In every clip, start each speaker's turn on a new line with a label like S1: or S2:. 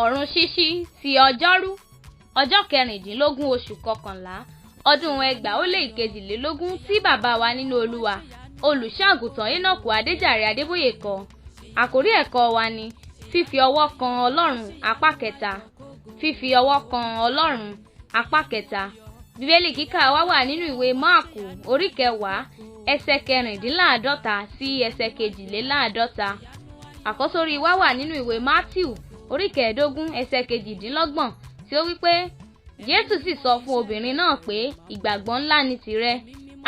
S1: Ọ̀run ṣíṣí ti ọjọ́rú, ọjọ́ kẹrìndínlógún oṣù kọkànlá ọdún 2022 tí bàbá wa nínú Olúwa, Olùṣọ́-àgùntàn Enoch Adéjàre Adébóyè kọ. Àkórí ẹ̀kọ́ wa ni fífi ọwọ́ kan Ọlọ́run apá kẹta. Fífi ọwọ́ kan Ọlọ́run apá kẹta. Bíbélì kíkà wa wà nínú ìwé Máàkù orí kẹwàá ẹsẹ̀ kẹrìndínláàdọ́ta sí ẹsẹ̀ kejìléláàdọ́ta. Àkọ́sórí wa wà nínú ìwé Mátíù orí kẹẹ̀ẹ́dógún ẹsẹ̀ kejìdínlọ́gbọ̀n tí ó wí pé Jésù sì sọ fún obìnrin náà pé ìgbàgbọ́ ńlá ni tìrẹ,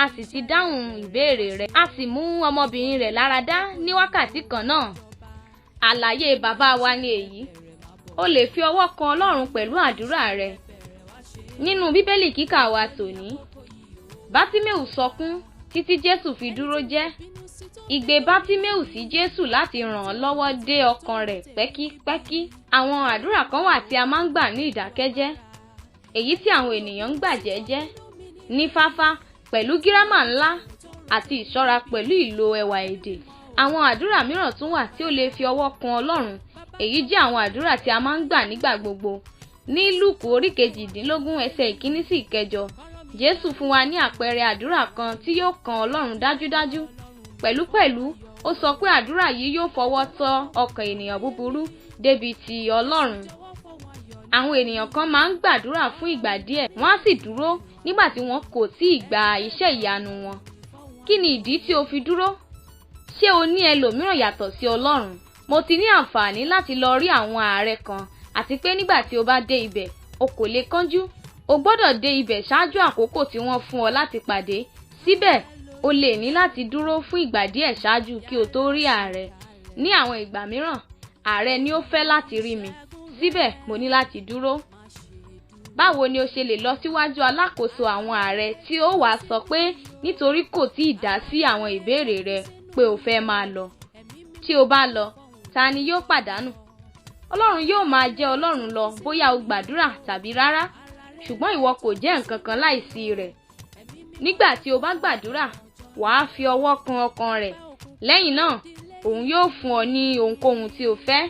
S1: a sì ti dáhùn ìbéèrè rẹ̀, a sì mú ọmọbìnrin rẹ̀ láradá ní wákàtí kan náà. Àlàyé bàbá wa ni èyí. O lè fi ọwọ́ kan Ọlọ́run pẹ̀lú àdúrà rẹ. Nínú Bíbélì kíkà wa tòní, Bátíméù sọkún títí Jésù fi dúró jẹ́. Igbe Bátíméù sí Jésù láti ràn án lọ́wọ́ dé ọkàn rẹ̀ pẹ́kípẹ́kí. Àwọn àdúrà kan wà tí a máa ń gbà ní ìdákẹ́jẹ́, èyí tí àwọn ènìyàn ń gbà jẹ́jẹ́, ní fáfá, pẹ̀lú gírámà ńlá àti ìṣọ́ra pẹ̀lú ìlò ẹwà èdè. Àwọn àdúrà mìíràn tún wà tí ó lè fi ọwọ́ kan Ọlọ́run. Èyí jẹ́ àwọn àdúrà tí a máa ń gbà nígbà gbogbo. Ní Lúùkù orí kejìdínlógún ẹsẹ̀ ìkíní sí ìkẹjọ, Jésù fún wa ní àpẹẹrẹ àdúrà kan tí yóò kan Ọlọ́run dájúdájú. Pẹ̀lúpẹ̀lú, ó sọ pé àdúrà yìí yóò fọwọ́ tọ́ ọkàn ènìyàn búburú débi ti Ọlọ́run. Àwọn ènìyàn kan máa ń gbàdúrà fún ìgbà díẹ̀, wọ́n á sì dúró nígbà tí wọn kò tíì gba iṣẹ́ ìyanu wọn. Kí ni ìdí tí o fi dúró? Ṣé o ní ẹlòmíràn yàtọ̀ sí Ọlọ́run? Mo ti ní àǹfààní láti lọ rí àwọn ààrẹ kan àti pé nígbà tí o bá dé ibẹ̀, o kò lè kánjú. O gbọ́dọ̀ dé ibẹ̀ ṣáájú àkókò tí wọ́n fún ọ láti pàdé. Síbẹ̀, o lè ní láti dúró fún ìgbà díẹ̀ ṣáájú kí o tó rí ààrẹ. Ní àwọn ìgbà mìíràn, ààrẹ ni ó fẹ́ láti rí mi. Síbẹ̀, mo ní láti dúró. Báwo ni o ṣe lè lọ síwájú alákòóso àwọn ààrẹ tí ó wàá sọ pé nítorí kò tíì dá sí àwọn ìbéèrè rẹ pé o fẹ́ máa lọ? Tí o bá lọ, ta ni yóò pàdánù? Ọlọ́run yóò máa jẹ́ Ọlọ́run lọ bóyá o gbàdúrà tàbí rárá, ṣùgbọ́n ìwọ kò jẹ́ nǹkan kan láìsí rẹ̀. Nígbà tí o bá gbàdúrà, wàá fi ọwọ́ kan ọkàn rẹ̀. Lẹ́yìn náà, òun yóò fún ọ ní ohunkóhun tí o fẹ́.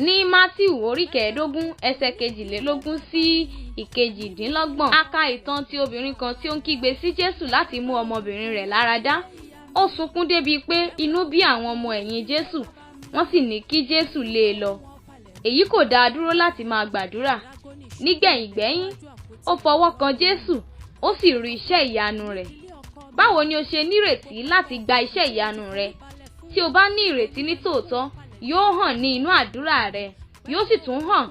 S1: Ní Mátíù orí kẹẹ̀ẹ́dógún ẹsẹ̀ kejìlélógún sí ìkejìdínlọ́gbọ̀n, a ka ìtàn ti obìnrin kan tí ó ń kígbe sí Jésù láti mú ọmọbìnrin rẹ̀ láradá. Ó sunkún débi pé inú bí àwọn ọmọ ẹ̀yìn Jésù, wọ́n sì ní kí Jésù lé e lọ. Èyí kò dá a dúró láti máa gbàdúrà. Nígbẹ̀yìngbẹ́yín, ó fọwọ́ kan Jésù, ó sì rí iṣẹ́ ìyanu rẹ̀. Báwo ni o ṣe nírètí láti gba iṣẹ́ ìyanu rẹ? Tí o bá ní ìrètí ní tòótọ́, yóò hàn ní inú àdúrà rẹ, yóò sì tún hàn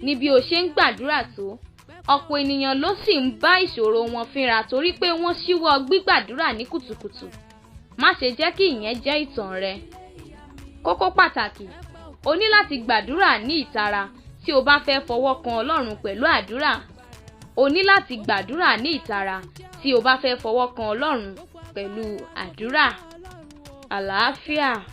S1: ní bí o ṣe ń gbàdúrà tó. Ọ̀pọ̀ ènìyàn ló sì ń bá ìṣòro wọn fínra torí pé wọ́n ṣíwọ́ gbígbàdúrà ní kùtùkùtù. Má ṣe jẹ́ kí ìyẹn jẹ́ ìtàn rẹ. Kókó pàtàkì, o ní láti gbàdúrà ní ìtara tí o bá fẹ́ fọwọ́ kan Ọlọ́run pẹ̀lú àdúrà. O ní láti gbàdúrà ní ìtara tí o bá fẹ́ fọwọ́ kan Ọlọ́run pẹ̀lú àdúrà. Àlàáfíà.